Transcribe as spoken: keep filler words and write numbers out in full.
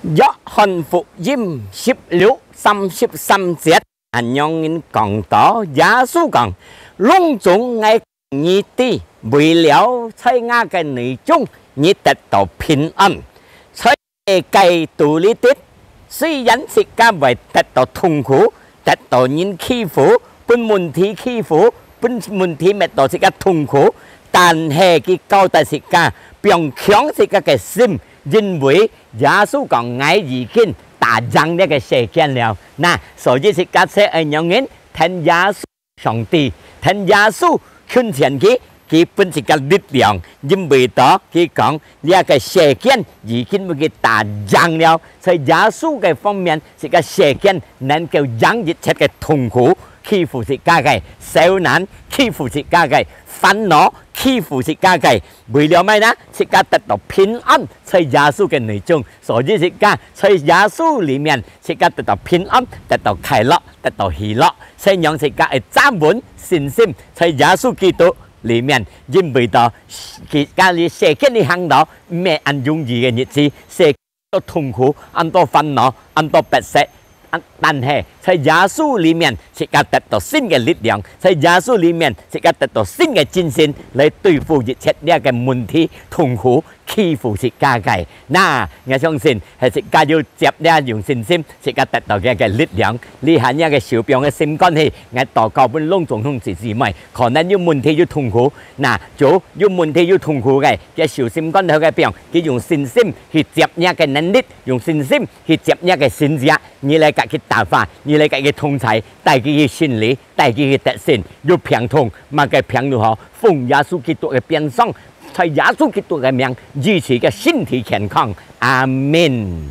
約翰福音十六三十三節，恁樣人講到，耶穌講：「攏總𠊎你知，為了在𠊎个內中，你得到平安。」在世界肚裡底，雖然自家會得到痛苦，得到人欺負，分問題欺負，分問題搣到自家痛苦，但係佢交代自家，放強自家个心，因為耶穌講：「𠊎已經打贏這个世間了。」那，所以自家就愛仰般，跈耶穌上帝，跈耶穌近前佢，佢分自家力量，因為到佢講：「這个世間已經分佢打贏了。」在耶穌个方面，這个世間能夠贏一切个痛苦，欺負自家个，愁難欺負自家个，煩惱欺負自家个，為了麼个呢？自家得到平安，在耶穌个內中。所以自家在耶穌裡面，自家得到平安，得到快樂，得到喜樂。所以讓自家愛站穩信心，在耶穌基督裡面，因為到自家這世間裡行路，毋係恁容易个日子，世間恁多痛苦，恁多煩惱，恁多迫切。啊，但係在耶穌裡面，自家得到新个力量，在耶穌裡面，自家得到新个精神，來對付一切這个問題、痛苦、欺負自家个。那，𠊎相信，係自家有接這用信心，自家得到這个力量。這下這个受傷个心肝係，𠊎禱告分攏總兄弟姊妹，可能有問題、有痛苦，那，主有問題、有痛苦个，佢受心肝頭个病，佢用信心去接這个能力，用信心去接這个神蹟。你來佮佢搭話，你來佮佢同在，帶佢去勝利，帶佢去得勝。有病痛，麼个病都好，奉耶穌基督个鞭傷，在耶穌基督个名，醫治佢个身體健康。阿門。